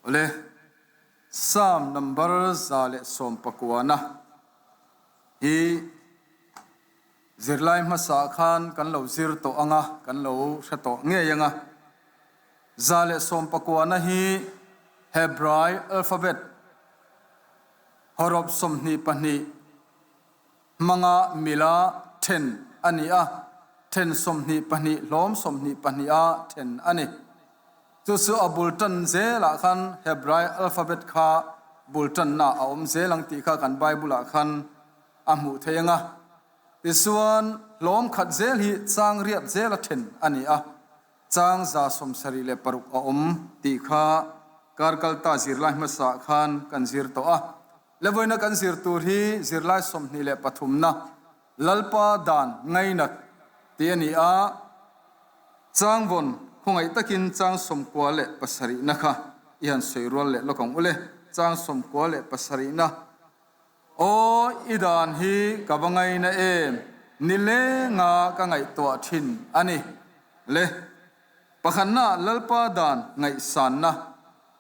Awle, Psalm number 119 hi zirlai hmasa khan kan lo zir tawh anga, kan lo hre tawh ngei anga. 119 hi Hebrai alphabet hawrawp 22 hmanga mila then a ni a, then 22 hlawm 22 a then a ni. Chu chu a bul tan zelah khan Hebrai alphabet kha bul tanna a awm zel ang tih kha kan Bible ah khan a hmuh theih ang a. Tichuan, hlawm khat zel hi chang riat zela then a ni a, chang 76 a awm tih kha kar kalta zirlai hmasa ah khan kan zir tawh a. Levawiina kan zir tur hi zirlai 23 na Lalpa dan ngainat tih a ni a, changvawn khawngaih takin chang 97 na kha i han sawi rual leh lawk ang ule, chang 97 na. Aw, i dan hi ka va ngaina em, ni lenga ka ngaihtuah thin a ni. Le, pakhatna Lalpa dan ngaihsanna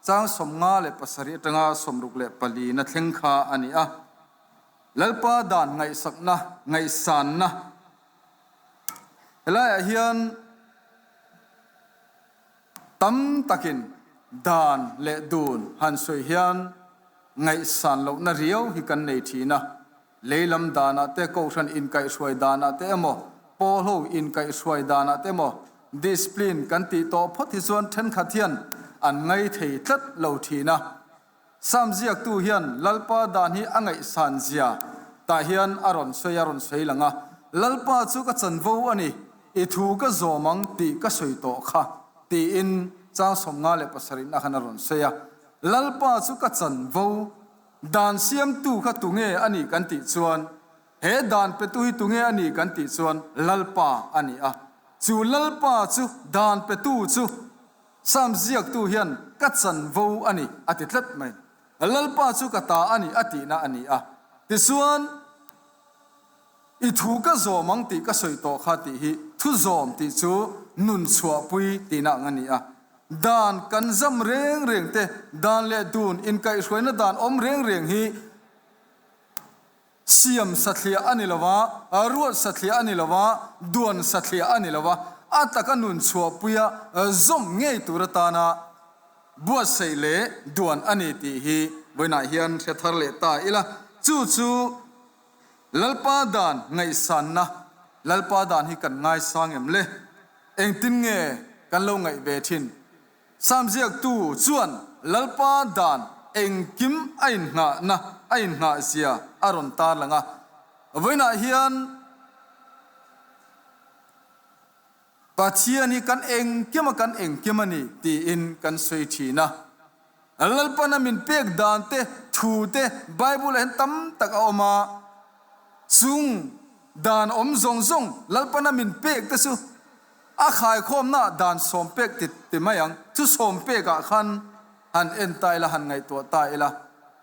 chang 57 atanga 64 na thleng kha a ni a. Lalpa dan ngaihsakna, ngaihsanna helaiah hian tam takin dan leh dun han sawi hian ngaihsan lohna riau hi kan nei thin a. Leilam danah te, kohhran inkaihhruai danah te emaw, pawlho inkaihhruai danah te emaw discipline kan tih tawh phawt hi chuan thenkhat hian an ngaithei tlat lo thin a. Sam ziaktu hian Lalpa dan hi a ngaihsan zia tah hian a rawn sawi a rawn sawi lang a, Lalpa chu ka chanvo a ni, i thu ka zawm ang tih ka sawi tawh kha, tiin chang 57 na khan a rawn sawi a. Lalpa chu ka chanvo, dan siamtu kha tunge a nih kan tih chuan, he dan petu hi tunge a nih kan tih chuan Lalpa a ni a. Chu Lalpa chu dan petu chu Sam ziaktu hian ka chanvo a ni a ti tlat mai. Lalpa chu ka ta a ni a tihna a ni a. Tichuan, I thu ka zawm ang tih ka sawi tawh kha tih hi thu zawm tih chu nun chhuahpui tihna ang a ni a. Dan kan zam reng reng te, dan leh dun inkaihhruaina dan awm reng reng hi Siam sathliah a ni lo a, ruat sathliah a ni lo a, duan sathliah a ni lo a, a taka nun chhuahpuia zawm ngei tur atana buatsaih leh duan a ni tih hi vawiinah hian hre thar leh ta ila. Chu chu Lalpa dan ngaihsanna, Lalpa dan hi kan ngaisang em le? Engtin nge kan lo ngaih ve thin? Sam ziaktu chuan Lalpa dan engkim a innghahna a innghah zia a rawn tarlang a. Vawiinah hian Pathian hi kan engkim a kan engkim a ni tiin kan sawi thin a. Lalpan a min pek dan te, thu te Bible-ah hian tam tak a awm a. Chung dan awm zawng zawng Lalpan a min pek te chu A khaikhawmna dan sawm pek ti ti mai ang. Chu sawm pekah khan han en ta ila, han ngaihtuah ta ila,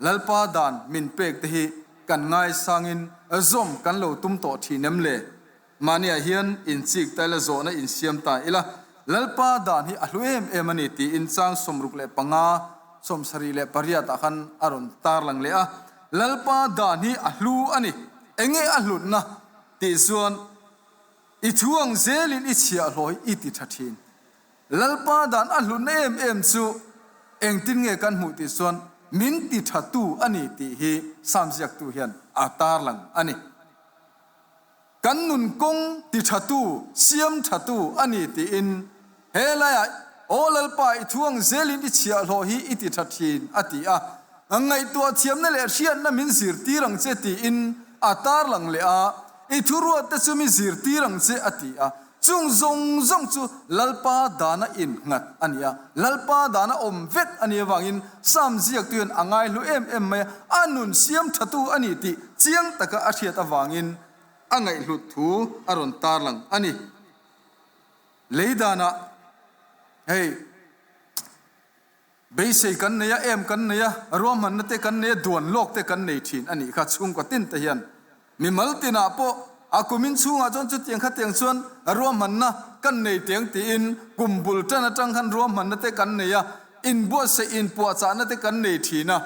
Lalpa dan min pek te hi kan ngaisangin zawm kan lo tum tawh thin em le? Mahniah hian inchik ta ila, zawhna insiam ta ila, Lalpa dan hi a hlu em em a ni tiin chang 65, 78 ah khan a rawn tarlang leh a. Lalpa dan hi a hlu a ni. Enge a hlutna tih chuan I thu ang zelin i chhiahhlawh hi i ti tha thin. Lalpa dan a hlutna em em chu engtin nge kan hmuh tih chuan min ti tha tu a ni tih hi Sam ziaktu hian a tarlang a ni. Kan nun kawng ti tha tu, siam tha tu a ni tiin he laiah Aw Lalpa i thu ang zelin i chhiahhlawh hi i ti tha thin a ti a. Ngaihtuah thiamna leh hriatna min zirtir ang che tiin a tarlang leh a, I thuruat te chu mi zirtir ang che a ti a. Chung zawng zawng chu Lalpa dana innghat a ni a, Lalpa dana awm vek a nih avangin Sam ziaktu hian a ngaihlu em em mai a, a nun siam thatu a ni tih chiang taka a hriat avangin a ngaihhlut thu a rawn tarlang a ni. Lei danah hei. Beisei kan nei a, em kan nei a, ruahmanna te kan nei a, duan lawk te kan nei thin a nih kha chhungkaw tin te hian. Mimal tinah pawh a kumin chhungah chuan chutiang khatiang chuan ruahmanna kan nei teng tiin kum bul tan atang khan ruahmanna te kan nei a. Inbuatsaih inpuahchahna te kan nei thin a.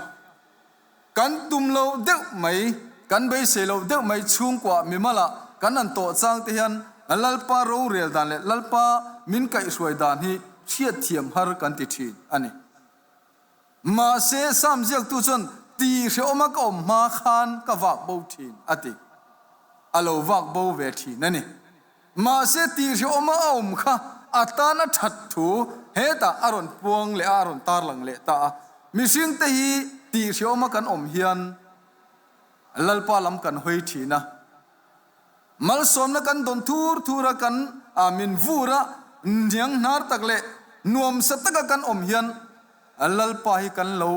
Kan tum lo deuh mai, kan beisei lo deuh mai chhungkua mimalah kan han tawh chang te hian Lalpa rorel dan leh Lalpa min kaihhruai dan hi hriatthiam har kan ti thin a ni. Mahse, Sam ziaktu chuan ti hrehawma ka awm hma khan ka vak bo thin a ti. A lo vak bo ve thin a ni. Mahse, ti hrehawma a awm kha a tan a that thu hetah a rawn puang leh a, a rawn tarlang leh ta a. Mihringte hi ti hrehawma kan awm hian Lalpa lam kan hawi thin a. Malsawmna kan dawn thur thur a, kan min vur a, hniang hnar tak leh nuamsa taka kan awm hian Lalpa hi kan lo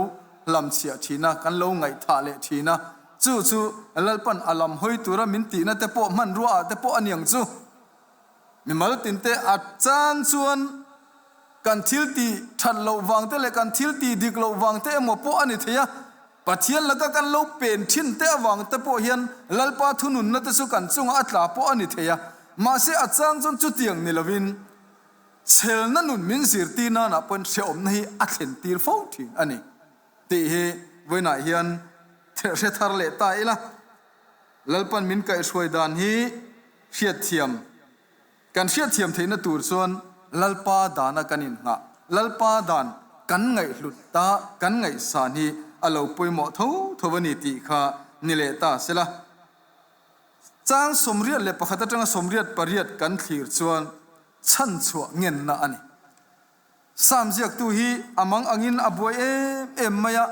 hlamchhiah thin a, kan lo ngaihthah leh thin a, chu chu Lalpan a lam hawi tura min tihna te pawh hmanrua ah te pawh a niang chu. Mimal tinte a chang chuan kan thil tih that loh vang te leh kan thil tih dik loh vang te emaw pawh a ni thei a, Pathian laka kan lo pen thin te avang te pawh hian Lalpa thununna te chu kan chungah a tla pawh a ni thei a, mahse a chang chuan chutiang ni lovin chhelna nun min zirtir nanah pawhin hrehawmna hi a thlen tir fo thin a ni tih hi vawiinah hian hre thar leh ta ila, Lalpan min kaihhruai dan hi hriatthiam Kan hriatthiam theihna tur chuan Lalpa dana kan innghah, Lalpa dan kan ngaihhlut ta, kan ngaihsan hi a lo pawimawh tho tho a ni tih kha ni leh ta se la. Chang 81 atanga 88 kan thlir chuan chhanchhuah ngenna a ni. Sam ziaktu hi a mang angin a buai em em mai a,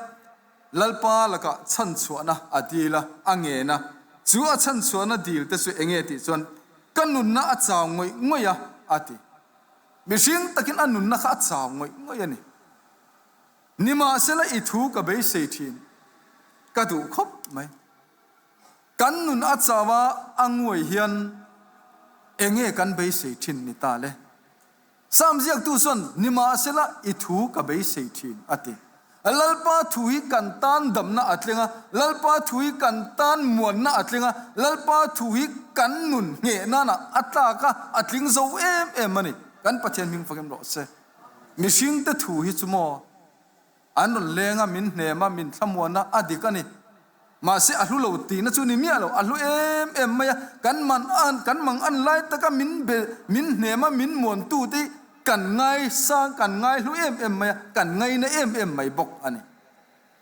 Lalpa lakah chhanchhuahna a dil a, a ngen a. Chu a chhanchhuahna dil te chu enge tih chuan, Ka nunna a chau ngawih ngawih a, a ti. Mihring takin a nunna kha a chau ngawih ngawih a ni. Nimahsela i thu ka beisei thin, ka duh khawp mai. Kan nun a chau a, a nguai hian enge kan beisei thin ni ta le? Sam ziaktu chuan, Nimahsela i thu ka beisei thin, a ti. Lalpa thu hi kan tan damna a tling a, Lalpa thu hi kan tan muanna a tling a, Lalpa thu hi kan nun ngheh nana a tlak a, a tling zo em em a ni. Kan Pathian hming fakin rawh se. Mihringte thu hi chu maw? An rawn leng a, min hnem a, min thlamuan a, a dik a ni. Mahse, a hlu lo tihna chu ni miah lo, a hlu em em mai a, kan man an, kan mang an lai taka min be, min hnem a, min muantu te hi kan ngaisang, kan ngaihlu em em mai a, kan ngaina em em mai bawk a ni.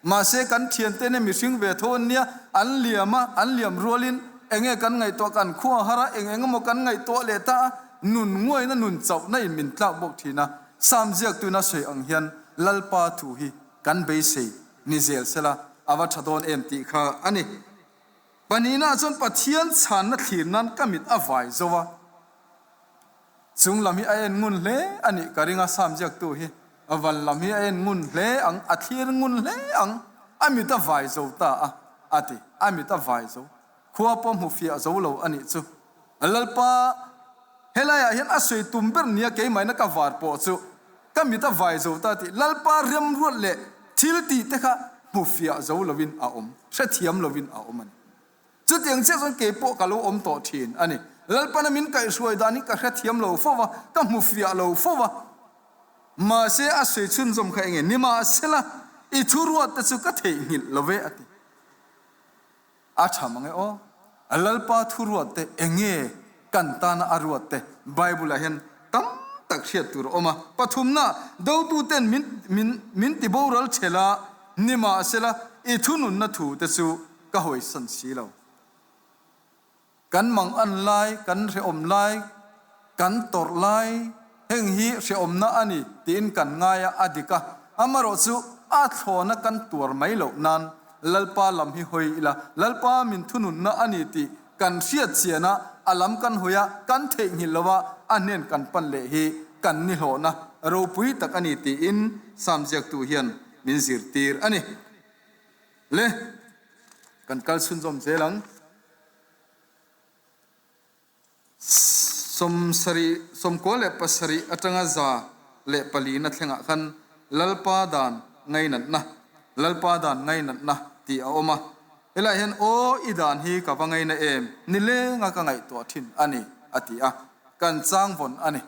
Mahse, kan thiante nen mihring ve tho an nia, an liam a, an liam rualin enge kan ngaihtuah, kan khua har a, eng eng emaw kan ngaihtuah leh ta a, nun nguaina, nun chauhna in min tlak bawk thin a. Sam ziaktuin a sawi ang hian Lalpa thu hi kan beisei ni zel sela a va tha dawn em tih kha a ni. Pahnihnaah chuan Pathian chhanna thlir nan ka mit a vai zo a, chung lam hi a en ngun hle a nih ka ring a, Sam ziaktu hi van lam hi a en ngun hle ang, a thlir ngun hle ang, a mit a vai zo ta a, a ti, a mit a vai zo. Khua pawh hmu fiah zo lo a nih chu. Lalpa, helaiah hian a sawi tum ber nia keimahina ka var pawh chu ka mit a vai zo ta tih Lalpa remruat leh thil tih te kha hmu fiah zo lovin a awm, hrethiam lovin a awm a ni. Chutiang chiah chuan kei pawh ka lo awm tawh thin a ni. Lalpana min kaihhruai dan hi ka hrethiam lo fo va, ka hmu fiah lo fo va. Mahse, a sawi chhunzawm kha enge? Nimahsela, i thuruat te chu ka theihnghilh lo ve, a ti. A tha mang e aw. A Lalpa thu ruat te enge kan tana a ruat te Bible ah hian tam tak hriat tur a awm a. Pathumna, dotu ten min min min ti boral chhel a, nimahsela i thununna thu te chu ka hawisan si lo. Kan mang an lai, kan hrehawm lai, kan tawrh lai, heng hi hrehawmna a ni tiin kan ngai a, a dik a. Amarawh chu a thlawna kan tuar mai loh nan Lalpa lam hi hawi ila, Lalpa min thununna a ni tih kan hriat chian a, a lam kan hawi a, kan theihnghilh lo a, a hnen kan pan leh hi kan nihlawhna ropui tak a ni tiin Sam ziaktu hian min zirtir a ni. Le, kan kal chhunzawm zel ang. 70, 97 atanga 104 na thlengah khan Lalpa dan ngainatna, Lalpa dan ngainatna tih a awm a. Helaiah hian aw i dan hi ka va ngaina em, nilenga ka ngaihtuah thin a ni, a ti a. Kan changvawn a ni.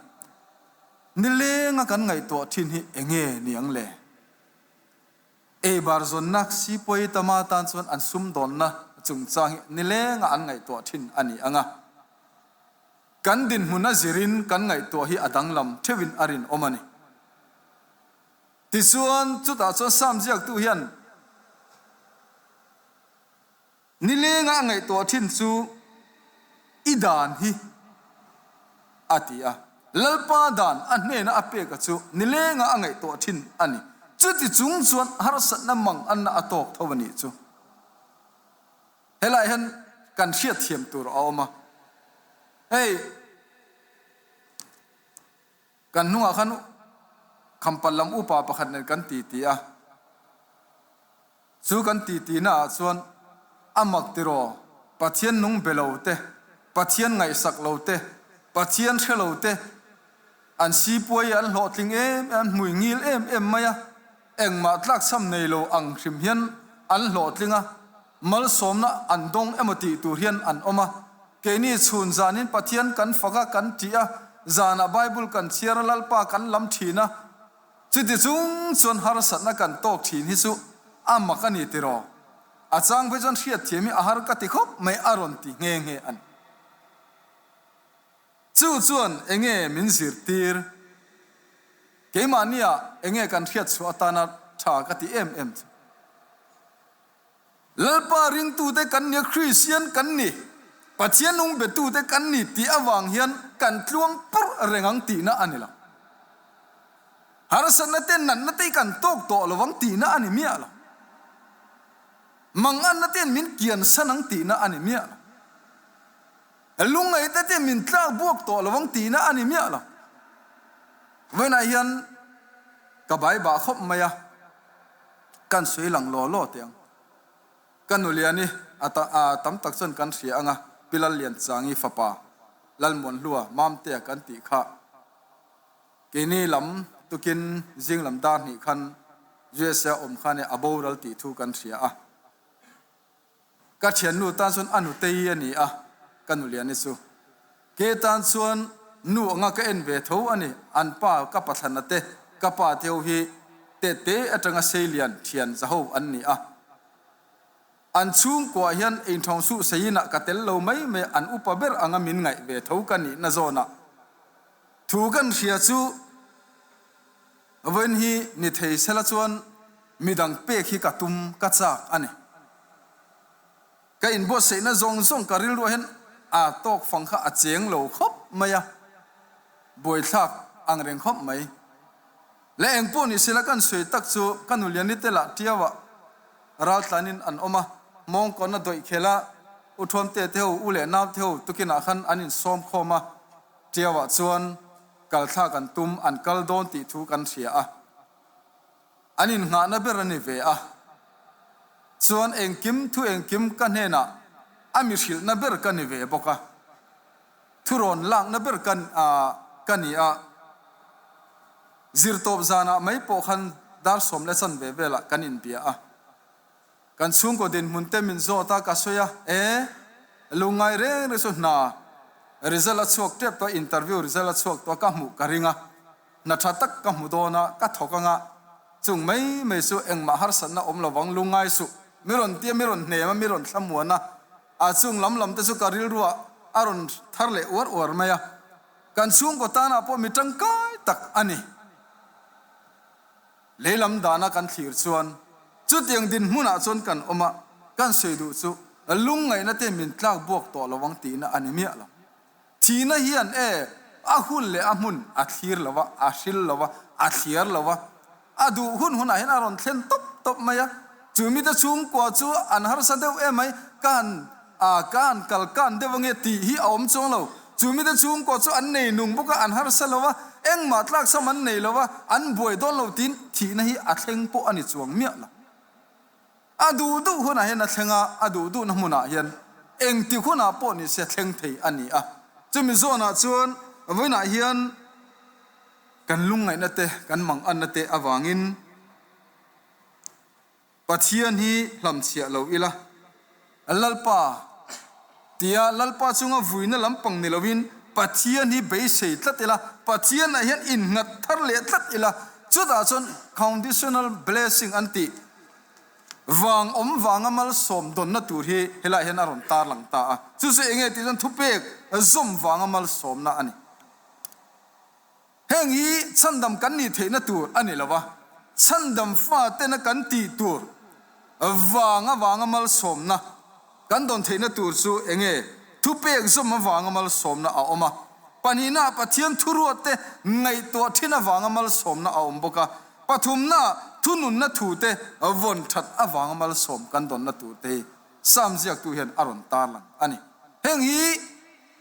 Nilenga kan ngaihtuah thin hi enge ni ang le? Eibar zawnna sipawi tama tan chuan an sumdawnna chungchang hi nilenga an ngaihtuah thin a ni ang a. Kan dinhmun a zirin kan ngaihtuah hi a danglam theuhin a rinawm a ni. Tichuan, chutah chuan Sam ziaktu hian Nilenga a ngaihtuah thin chu i dan hi a ti a. Lalpa dan a hnena a peka chu nilenga a ngaihtuah thin a ni. Chuti chung chuan harsatna mang anna a tawk tho a nih chu. Helaiah hian kan hriatthiam tur a awm a. Hei. Kan hnungah khan Khampal lam upa pakhat nen kan titi a, chu kan titi naah chuan a mak tiraw, Pathian nung be lo te, Pathian ngaihsak lo te, Pathian hre lo te an sipuai an hlawhtling em em, an hmui ngil em em mai a, engmah tlakchham nei lo ang hrim hian an hlawhtling a, Malsawmna an dawng emaw tih tur hian an awm a. Keini chhun zanin Pathian kan fak a, kan ṭih a, zanah Bible kan chhiar a, Lalpa kan lam ṭhin a. Chuti chung chuan harsatna kan tawk ṭhin hi chu a mak a ni tiraw? A chang phei chuan hriatthiam hi a har ka ti khawp mai a rawn ti nghe nghe a ni. Chu chuan enge min zirtir? Keimahnia enge kan hriatchhuah atana ṭha ka ti em em chu? Lalpa ringtute kan nia Kristian kan ni, Pathian nung betute kan ni tih avang hian kan tluang purh reng ang tihna a ni lo. Harsatna te natna te hi kan tawk tawh lo ang tihna a ni miah lo. Manganna te'n min kiansan ang tihna a ni miah lo. Lungngaihte te'n min tlak buak tawh lo ang tihna a ni miah lo. Vawiinah hian ka bai bah khawp mai a. Kan sawi lang law law teh ang. Ka nuliani a ta a tam tak chuan kan hria ang a, Pi Lalliansangi fapa Lalmuanhlua Mamtea kan tih kha keini lam tukin zing lam dar hnih khan USA awm khan e a boral tih thu kan hria a. Ka thiannu tan chuan a nutei a ni a, ka nuliani chu. Ke tan chuan nu anga ka en ve tho a ni, an pa ka pathlana te, ka pa te ho hi tete atanga seilian thian zaho an ni a. An chhungkuah hian einthawng suh seiinah ka tel lo mai mai, an upa ber anga min ngaih ve tho ka nihna zawnah thu kan hria chu Vawiin hi ni thei sela chuan midang pek hi ka tum ka chak a ni. Ka inbuatsaihna zawng zawng ka rilruah hian a tawk fang kha a cheng lo khawp mai a, buaithlak ang reng khawp mai. Le engpawh ni sela kan sawi tak chu ka nuliani te lah tiauah raltlanin an awm a, mawngkawn a dawih khel a, u Thuamte te ho, u leh nau te ho tukinah khan an insawm khawm a, tiauah chuan Kal thlak an tum, an kal dawn tih thu kan hria a, an innghahna ber a ni ve a. Chuan engkim thu engkim ka hnenah a mi hrilhna ber ka ni ve bawk a, thurawn lakna ber ka ka ni a. Zirtawp zanah mai pawh khan dar 10 leh velah kan inbia a. Kan chhungkaw dinhmun te min zawt a, ka sawi a, e, lungngai reng reng chu hna result a chhuak tep tawh a, interview result a chhuak tawh a, ka hmuh ka ring a, hna tha tak ka hmu dawn a, ka thawk anga, chung mai mai chu engmah harsatna awm lovang lungngai suh, mi rawn tia mi rawn hnem a, mi rawn thlamuan a, a chung lam lam te chu ka rilruah a rawn thar leh uar uar mai a, kan chhungkaw tanah pawh mi tangkai tak a ni. Lei lam dana kan thlir chuan chutiang dinhmunah chuan kan awm a, kan sawi duh chu lungngaihna te min tlak buak tawh lo ang tihna a ni miah lo. Thihna hian e a hun leh a hmun a thlir lo a, a hril lo a, a thliar lo a, a duh hun hunah hian a rawn thlen tawp tawp mai a. Chu mite chhungkua chu an harsa deuh em mai, ka han A, ka han kal kan deuh ange tih hi a awm chuang lo. Chu mite chhungkaw chu an nei nung bawk a, an harsa lo a, engmah tlaksam an nei lo a, an buai dawn lo tiin thihna hi a thleng pawh a ni chuang miah lo. A duh duh hunah hian a thleng a, a duh duhna hmunah hian engtik hunah pawh ni se thleng thei a ni a. Chumi zawnah chuan vawiinah hian kan lungngaihna te, kan manganna te avangin, Pathian hi hlamchhiah lo ila, Lalpa tia Lalpa chunga vuina lampang ni loin Pathian hi beisei tlat ila, Pathianah hian innghat thar leh tlat ila, chutah chuan conditional blessing an tih. Vang awm vanga malsawm dawnna tur hi helaiah hian a rawn tarlang ta a. Chu chu enge tih chuan thupek zawm vanga malsawmna a ni. Heng hi chhandam kan nih theihna tur a ni lo va, chhandam fatena kan tih tur vang avanga malsawmna kan dawn theihna tur chu enge? Thupek zawm avanga malsawmna a awm a. Pahnihnaah Pathian thuruatte ngaihtuah thin avanga malsawmna a awm bawk a. Pathumnaah thununna thute vawn that avanga malsawm kan dawnna turte hi Psalm ziaktu hian a rawn tarlang a ni. Heng hi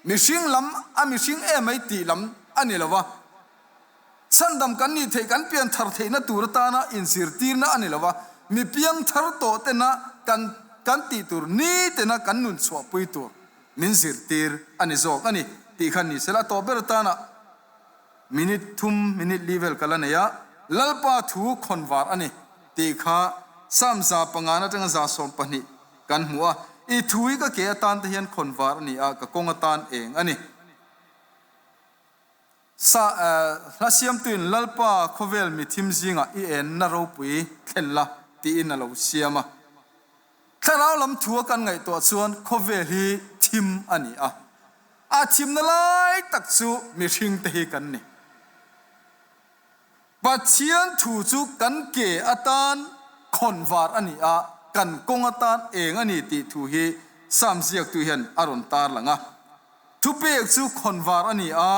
Mihring lam a mihring emai tih lam a ni lo va, chhandam kan nih theih kan pian thar theihna tur atana inzirtirna a ni lo va, mi piang thar tawh tena kan kan tih tur ni tena kan nun chhuahpui tur min zirtir a ni zawk a ni tih kha ni sela tawh ber atana Minute thum, minute li vel ka la nei a, Lalpa thu khawnvar a ni tih kha Psalm 500 atanga 120 kan hmu a, I thu hi ka ke atan te hian khawnvar a ni a, ka kawng atan eng a ni. Sa, hla siamtuin Lalpa khawvel mi thim zingah i enna ropui thlen la tiin a lo siam a. Thlarau lam thua kan ngaihtuah chuan khawvel hi thim a ni a, a thimna lai tak chu mihringte hi kan ni. Pathian thu chu kan ke atan khawnvar a ni a, kan kawng atan eng a ni tih thu hi Psalm ziaktu hian a rawn tarlang a. Thupek chu khawnvar a ni a,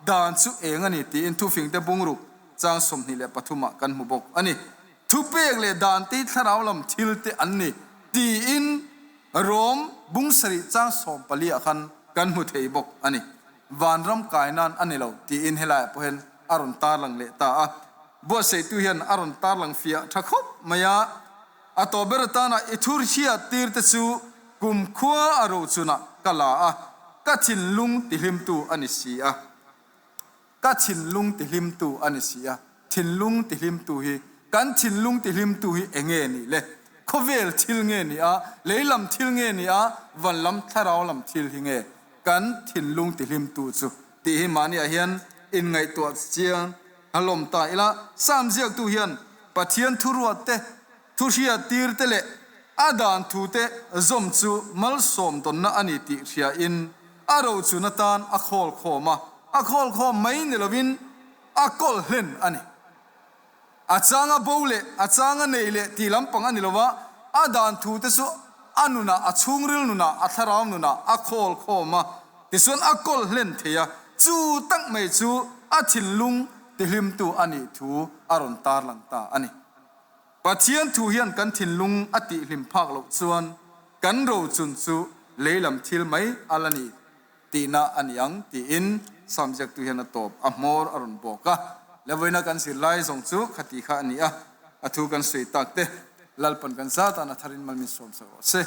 dan chu eng a ni tiin thufingte bungruk chang 23 ah kan hmu bawk a ni. Thupek leh dan te hi thlarau lam thil te an ni tiin Rom bung sarih chang 14 ah khan kan hmu thei bawk a ni. Vanram kai nan a ni lo tiin helaiah pawh hian a rawn tarlang leh ta a. Buatsaihtu hian a rawn tarlang fiah tha khawp mai a. A tawh ber atana i thur hriat tir te chu kum khua a rochunah ka la a, ka thinlung tihlimtu a ni si a. Ka thinlung tihlimtu a ni si a. Thinlung tihlimtu hi, kan thinlung tihlimtu hi eng nge nih le? Khawvel thil nge ni a, lei lam thil nge ni a, van lam thlarau lam thil hi nge kan thinlung tihlimtu chu tih hi mahniah hian inngaihtuah chiang A lawm ta ila, Psalm ziaktu hian Pathian thuruat te, thuhriat tir te leh a dan thu te zawm chu malsawm dawnna a ni tih hriain a rochun atan a khawl khawm a, a khawl khawm mai ni lovin a kawl hlen a ni. A changa bo leh a changa nei leh tih lampang a ni lova, a dan thu te chu a nunah, a chhungril nunah, a thlarau nunah a khawl khawm a, Tichuan a kawl hlen thei a, chu tak mai chu a thinlung tihlimtu a nih thu a rawn tarlang ta a ni. Pathian thu hian kan thinlung a tihhlim phak loh chuan kan rochun chu lei lam thil mai a la ni tihna a ni ang tiin Psalm ziaktu hian a tawp a hmawr a rawn bawk a. Levawiina kan zirlai zawng chu khati kha a ni a, a thu kan sawi tak te Lalpan kan zat an a tharin mal min sawmsak rawh se.